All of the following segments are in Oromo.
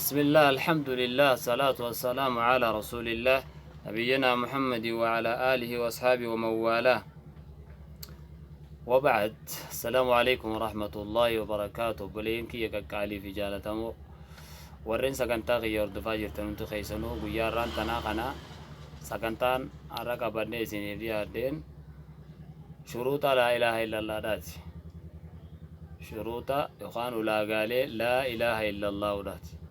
Bismillah, alhamdulillah, salaatu wassalaamu ala rasuulillah, nabiyyinaa Muhammadi wa ala aalihi wa ashaabi wa man waalaa. Wa ba'd, assalaamu alaikum wa rahmatullahi wa barakaatu. Obboleeyyan kiyya qaqqaalii fi jaalatamoo warreen sagantaa kiyya hordofaa jirtan hundi keessanuu, guyyaa har'aan tanaa kana sagantaan har'a qabadhee isiniif dhiyaadheen shuruuxa laa ilaaha illallaadhaati. Shuruuxa yookaan ulaagaalee laa ilaaha illallaahudhaati.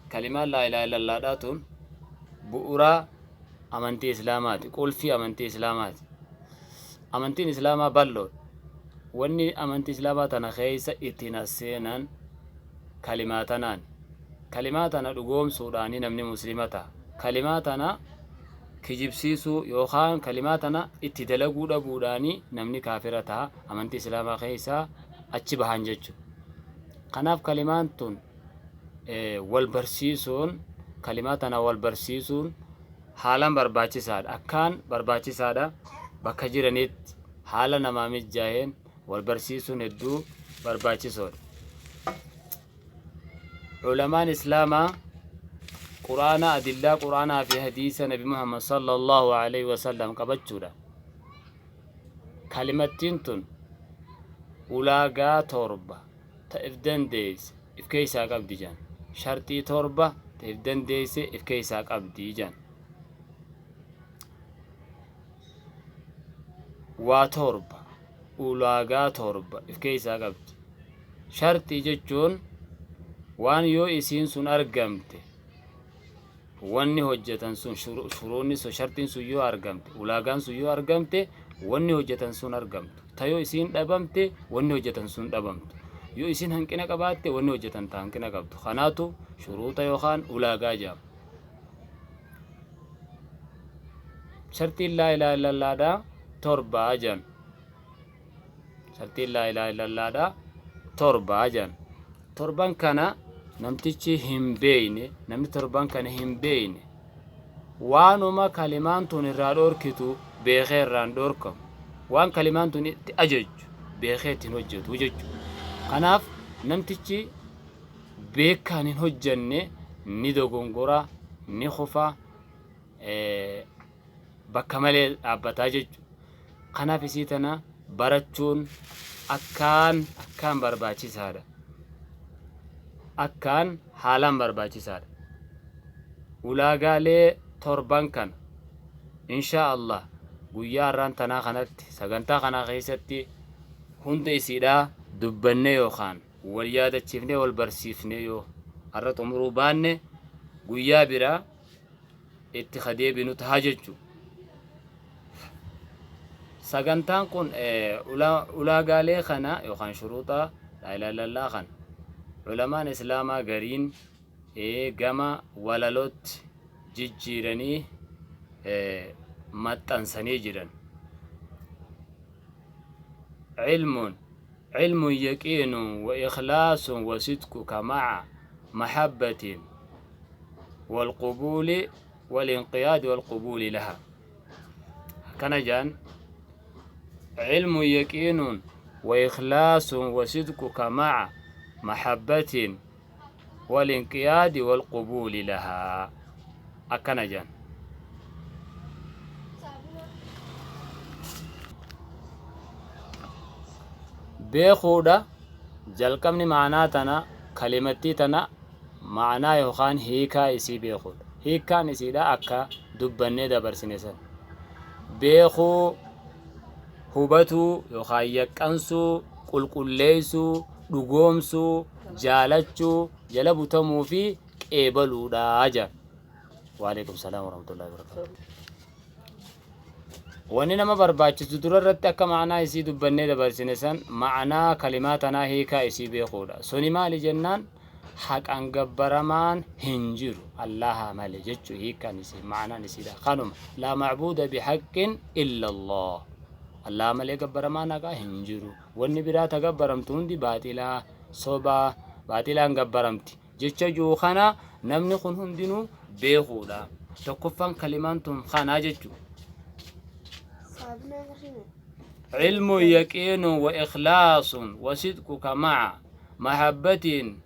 Kalimaan laa ilaaha illallaadhaa tun bu'uura amantii Islaamaati. Qulfii amantii Islaamaati. Amantiin Islaamaa bal'oodha. Wanni amantii Islaamaa tana keessa ittiin as seenan kalimaa tanaan. Kalimaa tana dhugoomsuudhaani namni muslima ta'a. Kalimaa tana kijibsiisuu yookaan kalimaa tana itti dalaguu dhabuudhaani namni kaafira taha, amantii islaamaa keessaa achi bahan jechu. Kanaaf kalimaan tun wal barsiisuun, kalimaa tana wal barsiisuun haalaan barbaachisaadha. Akkaan barbaachisaadha, bakka jiranitti haala namaa mijjaaheen wal barsiisuun hedduu barbaachisoodha. Ulamaan Islaamaa Qur'aana, adillaa Qur'aanaa fi hadiisa Nabi Muhammad sallallahu alaihi wasallam qabachuudha. Kalimattiin tun ulaagaa 7 ta if dandeesse if keessaa qabdi jedhan. Sharxii 7 ta if dandeesse if keessaa qabdi jedhan. Waa 7, ulaagaa 7 if keessaa qabdi. Sharxii jechuun waan yoo isiin sun argamte wanni hojjetan sun, shuruunni sun, sharxiin sun yoo argamte, ulaagaan sun yoo argamte, wanni hojjetan sun argamtu. Ta yoo isiin dhabamte wanni hojjetan sun dhabamtu. Yoo isiin hanqina qabaatte wanni hojjetan ta hanqina qabdu. Kanaatu shuruuxa yookaan ulaagaa jedhama. Sharxiin laa ilaaha illallaadhaa 7 jedhan. Sharxiin laa ilaaha illallaadha 7 jedhan. Torban kana namtichi hin beeyne, namni torban kana hin beeyne, waanuma kalimaan tun irraa dhoorkitu beekee irraan dhoorkamu. Waan kalimaan tun itti ajajju beekee ittiin hojjetu jechuudha. Kanaaf namtichi beekaan hin hojjenne ni dogongora, ni kufa, bakka malee dhaabbataa jechuudha. Kanaaf isii tana barachuun akkaan akkaan barbaachisaadha. Akkaan haalaan barbaachisaadha. Ulaagaalee torban kana inshaa Allah guyyaa har'aan tanaa kanatti sagantaa kanaa keessatti hunda isiidhaa dubbannee yookaan wal yaadachiifnee wal barsiifnee yoo har'a xumuruu baanne, guyyaa biraa itti ka deebinu taha jechu. Sagantaan kun ulaagaalee kana yookaan shuruuxa laa ilaaha illallah kana ulamaan islaamaa gariin gama walalootti jijjiiranii maxxansanii jiran. Ilmun ilmun yaqiinun wa ikhlaasun wa sidquka ma'a mahabbatin walqubuuli walinqiyaadi walqubuuli laha. Akkana jedhan: cilmun yaqiinun wa ikhlaasun wa sidquka ma'a mahabbatin walinqiyaadi walqubuuli lahaa. Akkana jedhan: beekuudha jalqabni ma'anaa tana, kalimattii tana ma'anaa yookaan hiikaa isii beekuudha. Hiikkaan isiidha akka dubbannee dabarsine san. Beekuu, hubatuu yookaan yaqqansuu, qulqulleessuu, dhugoomsuu, jaalachuu, jala butamuu fi qeebaluudha jedhan. Waalaikum salaam warahmatullahi wabarakatuh. Wanni nama barbaachisu dura irratti akka ma'anaa isii dubbannee dabarsine san ma'anaa kalimaa tanaa, hiikaa isii beekuudha. Suni maali jennaan, haqaan gabbaramaan hin jiru Allaha malee jechuu hiikaan isii, ma'anaan isiidha. Kanuma, laa ma'buuda bihaqqin illa Allah. Allaha malee gabbaramaan haqaa hin jiru. Wanni biraa ta gabbaramtu hundi baaxilaa, sobaa, baaxilaan gabbaramti. Jecha jiru kana namni kun hundinuu beekuudha. Tokkoffaan kalimaan tun kanaa jechuudha. Ilmu yaqiinu wa ikhlaasun wa sidquka ma'a mahabbatiin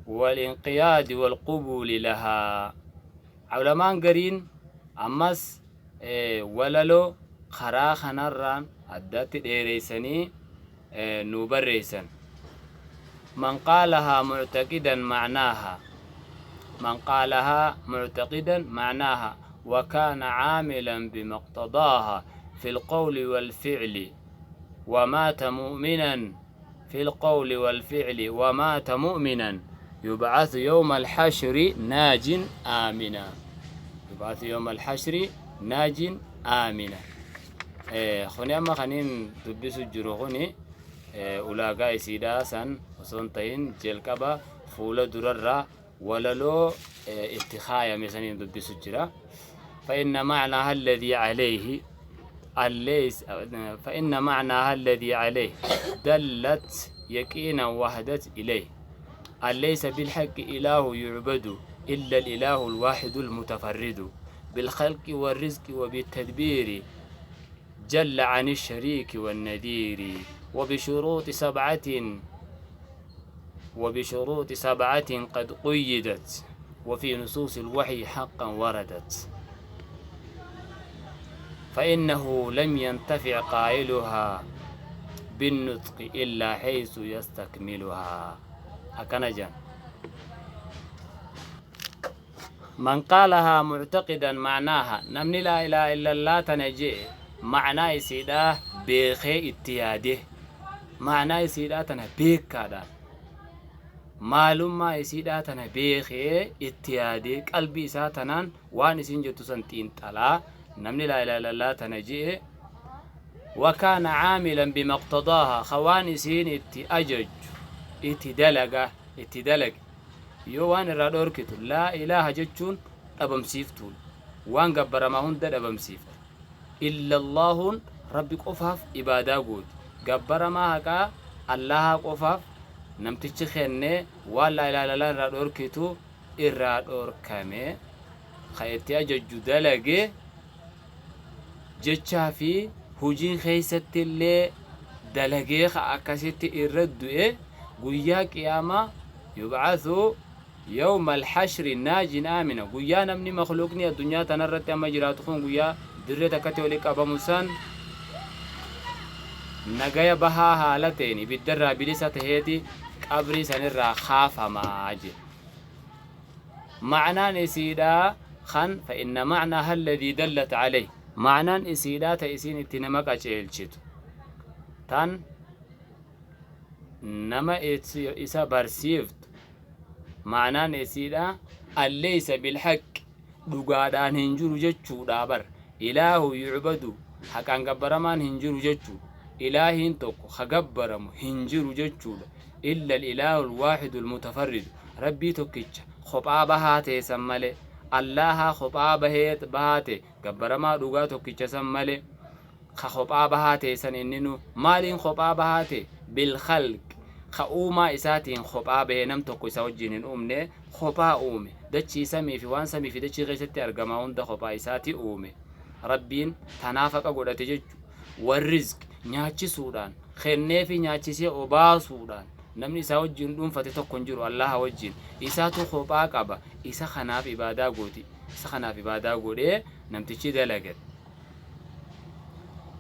Walinqiyaadi walqubuuli lahaa. Ulamaan gariin ammas walaloo karaa kanarraan addatti dheereysanii nuu barreeysan. Man qaalahaa muctaqidan macnaaha, Man qaalahaa muctaqidan macnaaha wa kaana caamilan bimaqtadaaha fi lqowli walficli wa maata mu'minan في القول والفعل ومات مؤمنا يبعث يوم الحشر ناج آمنا، يبعث يوم الحشر ناج آمنا. Kuni amma kaniin dubbisu jiru kuni ulaagaa isiidhaa san osoo hin ta'in jalqaba fuula durarraa walaloo itti kaayame saniin dubbisu jira. فإن معناها الذي عليه الليس فإن معناها الذي عليه دلت يقينا وحدت إليه أن ليس بالحق إله يعبد إلا الإله الواحد المتفرد بالخلق والرزق وبالتدبير جل عن الشريك والنذير، وبشروط سبعة قد قيدت وفي نصوص الوحي حقا وردت، فإنه لم ينتفع قائلها بالنطق إلا حيث يستكملها. Akkana jedhan. Man qaalahaa muctaqidan macnaaha, namni laa ilaaha illallah tana je'e ma'naa isiidhaa beekee itti yaadee, ma'naa isiidhaa tana beekkaadhaan, maalummaa isiidhaa tana beekee itti yaadee, qalbii isaa tanaan waan isiin jettu san xiinxalaa namni laa ilaaha illallah tana je'e, wa kaana caamilan bimaqtadaaha, ka waan isiin itti ajajju itti dalaga, itti dalage, yoo waan irraa dhoorkitu. Laa ilaaha jechuun dhabamsiiftuudha, waan gabbaramaa hunda dhabamsiifte. Illallaahuun Rabbi qofaaf ibaadaa gooti. Gabbaramaa haqaa Allaahaa qofaaf namtichi kennee waan laa ilaaha illallah irraa dhoorkitu irraa dhoorkame, ka itti ajajju dalage, jechaa fi hujii keessatti illee dalagee, ka akkasitti irra du'e, guyyaa qiyaamaa yub'athu yawma alhashri naajin aamina. Guyyaa namni makhluuqni addunyaa tanarratti amma jiraatu kun guyyaa dirree takkatti wali qabamu san nagaya bahaa haala ta'een ibiddarraa bilisa taheeti qabrii sanirraa kaafamaa jedhe. Ma'naan isiidhaa kan fa inna ma'naaha alladhii dallat alayh, ma'naan isiidhaa ta isiin itti nama qaceelchitu, tan nama isa barsiiftu, ma'naan isiidhaa an laysa bilhaqqi, dhugaadhaan hin jiru jechuudha bar, ilaahu yucbadu, haqaan gabbaramaan hin jiru jechuudha, ilaahiin tokko ka gabbaramu hin jiru jechuudha, illa alilaahu alwaaxidu almutafarridu, Rabbii tokkicha kophaa bahaa ta'e san malee, Allaahaa kophaa bahee bahaa ta'e, gabbaramaa dhugaa tokkicha san malee, ka kophaa bahaa ta'e san. Inninu maaliin kophaa bahaa ta'e? Bilkhalq, ka uumaa isaatiin kophaa bahee, nam tokko isa wajjin hin uumne, kophaa uume. Dachii, samii fi waan samii fi dachii keessatti argamaa hunda kophaa isaati uume. Rabbiin tanaaf haqa godhate jechu. Warrizq, nyaachisuudhaan, kenneefi nyaachisee obaasuudhaan namni isaa wajjin dhuunfate tokko hin jiru Allaha wajjin. Isaatu kophaa qaba. Isa kanaaf ibaadaa gooti, isa kanaaf ibaadaa godhee namtichi dalagate.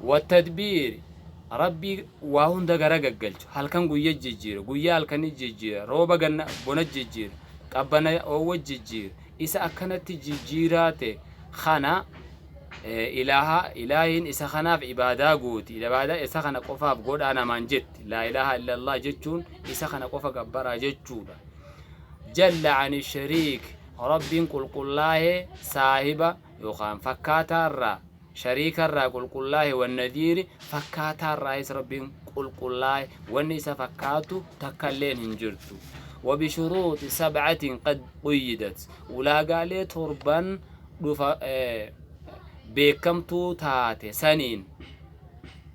Wattadbiir, Rabbii waa hunda gara gaggalchu, halkan guyya jijjiira, guyyaa halkani jijjiira, rooba ganna bona jijjiira, qabbana oowwa jijjiira, isa akkanatti jijjiiraa ta'e kana ilaaha, ilaahiin isa kanaaf ibaadaa gooti, ibaadaa isa kana qofaaf godhaa namaan jetti. Laa ilaaha illallah jechuun isa kana qofa gabbaraa jechuudha. Jalla ani shariik, Rabbiin qulqullaahee saahiba yookaan fakkaataarraa, shariikarraa qulqullaahe, wannadiiri, fakkaataarraayis Rabbiin qulqullaahe, wanni isa fakkaatu takkailleen hin jirtu. Wabishuruuxi sab'atin qad quyyidat, ulaagaalee torban dhufa beekamtuu taate saniin,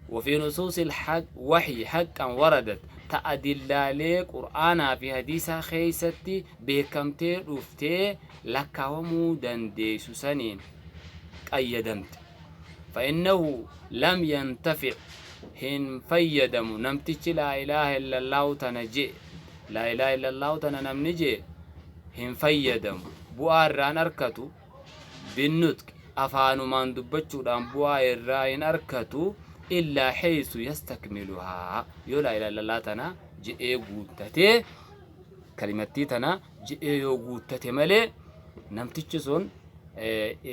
وفي نصوص الحق وحي حقا وردت, ta adillaalee qur'aanaa fi hadiisaa keessatti beekamtee dhuftee lakkaawamuu dandeessu saniin qayyadamte. فإنه لم ينتفع, hin fayyadamu namtichi laa ilaaha illallahu tana je'e. Laa ilaaha illallaahu tana namni jee hin fayyadamu, bu'aa irraa hin arkatu, binnutqi, afaanumaan dubbachuudhaan bu'aa irraa hin arkatu, illaa heysu yastakmiluhaa, yoo laa ilaaha illallah tana je'ee guuttatee, kalimattii tana je'ee yoo guuttate malee namtichi sun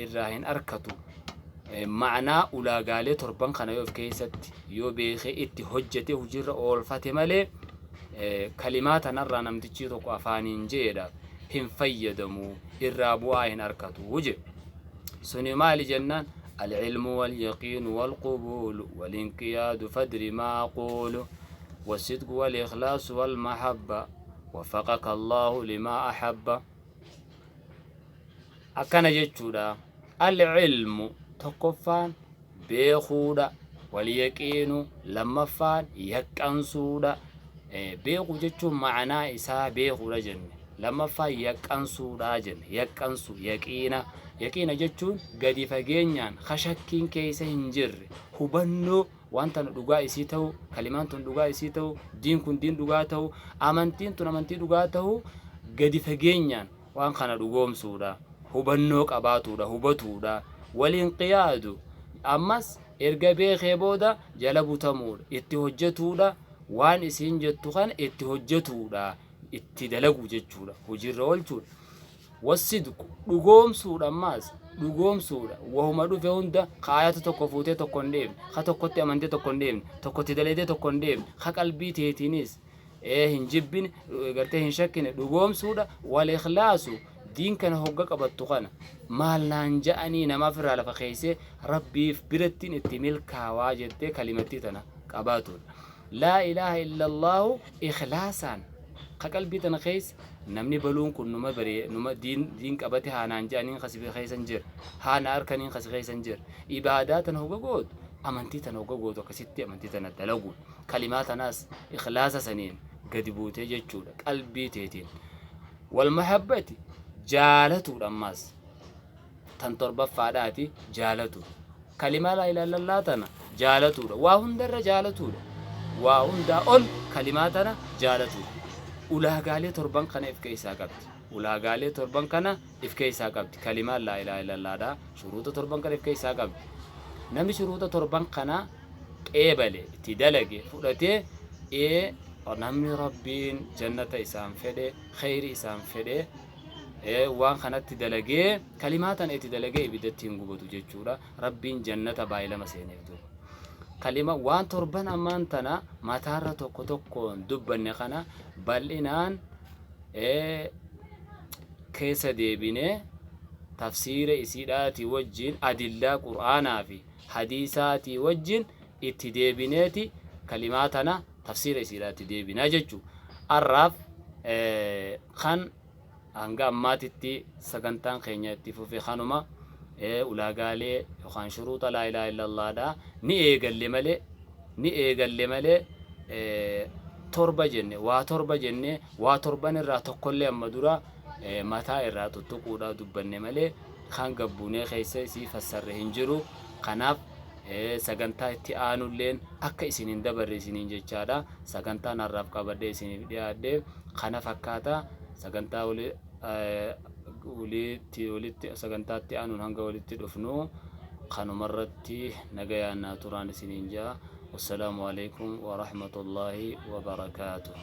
irraa hin arkatu. Ma'anaa ulaagaalee torban kana yoo of keessatti yoo beekee itti hojjete hojiirra oolfate malee kalimaa tanarraa namtichi tokko afaaniin je'eedhaaf hin fayyadamu, irraa bu'aa hin arkatu jedhe. Suni maali jennaan, alcilmu walyaqiinu walqubuulu walinqiyaadu fadri maa aquulu wasidqu walikhlaasu walmahabba waffaqaka allaahu limaa ahabba. Akkana jechuudha: alcilmu tokkoffaan beekuudha, walyaqiinu lammaffaan yaqqansuudha. Beekuu jechuun ma'anaa isaa beekuudha jenne, lammaffaan yaqqansuudha jenne. Yaqqansu, yaqiina. Yaqiina jechuun gadi fageenyaan ka shakkiin keessa hin jirre hubannoo waan tana dhugaa isii ta'u, kalimaan tun dhugaa isii ta'u, diin kun diin dhugaa ta'u, amantiin tun amantii dhugaa ta'u, gadi fageenyaan waan kana dhugoomsuudha, hubannoo qabaatuudha, hubatuudha. Waliin qiyaadu ammas erga beekee booda jala butamuudha, itti hojjetuudha, waan isiin jettu kana itti hojjetuudha, itti dalagu jechuudha, hojiirra oolchuudha. Wassidqu dhugoomsuudha, ammaas dhugoomsuudha. Wahuma dhufe hunda ka ayata tokko fuutee tokko hin dheebne, ka tokkotti amantee tokko hin dheebne, tokkotti dalaydee tokko hin dheebne, ka qalbii teetiinis hin jibbine, gartee hin shakkine dhugoomsuudha. Wal ikhlaasu, diin kana hogga qabattu kana maal naan ja'anii namaaf irraa lafa keessee Rabbiif birattiin itti milkaawaa jettee kalimattii tana qabaatuudha. Laa ilaaha illallaahu ikhlaasaan ka qalbii tana keessa namni baluun kun numa baree numa diin diin qabate haa naan ja'aniin kasi keessa hin jira, haa na arkaniin kasi keessa hin jira. Ibaadaa tana hogga gootu, amantii tana hogga gootu, akkasitti amantii tana dalaguun kalimaa tanaas ikhlaasa saniin gadi buutee jechuudha qalbii teetiin. Wal mahabbati jaalatuudha, ammaas tan torbaffaadhaati jaalatu. Kalimaa laa ilaaha illallah tana jaalatuudha, waa hundarra jaalatuudha, waa hundaa ol kalimaa tana jaalatuudha. Ulaagaalee torban kana if keessaa qabdi. Ulaagaalee torban kana if keessaa qabdi kalimaan laa ilaaha illallaadha. Shuruuxa torban kana if keessaa qabdi. Namni shuruuxa torban kana qeebale, itti dalage, fudhatee, ee namni Rabbiin jannata isaan fedhe, kheyri isaan fedhe, waan kanatti dalagee, kalimaa tana itti dalagee, ibiddatti hin gubatu jechuudha. Rabbiin jannata baay'ilama seeneef duuba. Kalima waan torban ammaan tana mataarra tokko tokkoon dubbanne kana bal'inaan keessa deebinee tafsiira isiidhaatii wajjin, adillaa qur'aanaa fi hadiisaatii wajjin itti deebineeti kalimaa tana tafsiira isiidhaatti deebinaa jechuu. Arraaf kan hanga ammaatitti sagantaan keenya itti fufe kanuma. Ulaagaalee yookaan shuruuxa laa ilaaha illallaadha ni eegalle malee, ni eegalle malee, torba jenne, waa torba jenne, waa torban irraa tokkollee amma dura mataa irraa tuttuquudha dubbanne malee kan gabbuunee keessa isii fassarre hin jiru. Kanaaf sagantaa itti aanulleen akka isin hin dabarre isiniin jechaadha. Sagantaan har'aaf qabadhee isiniif dhiyaadhe kana fakkaata. Sagantaa walitti walitti sagantaatti aanuun hanga walitti dhufnu kanumarratti nagayaan naa turaan isiniin ja'a. Wassalaamu alaikum warahmatullaahi wabarakaatuh.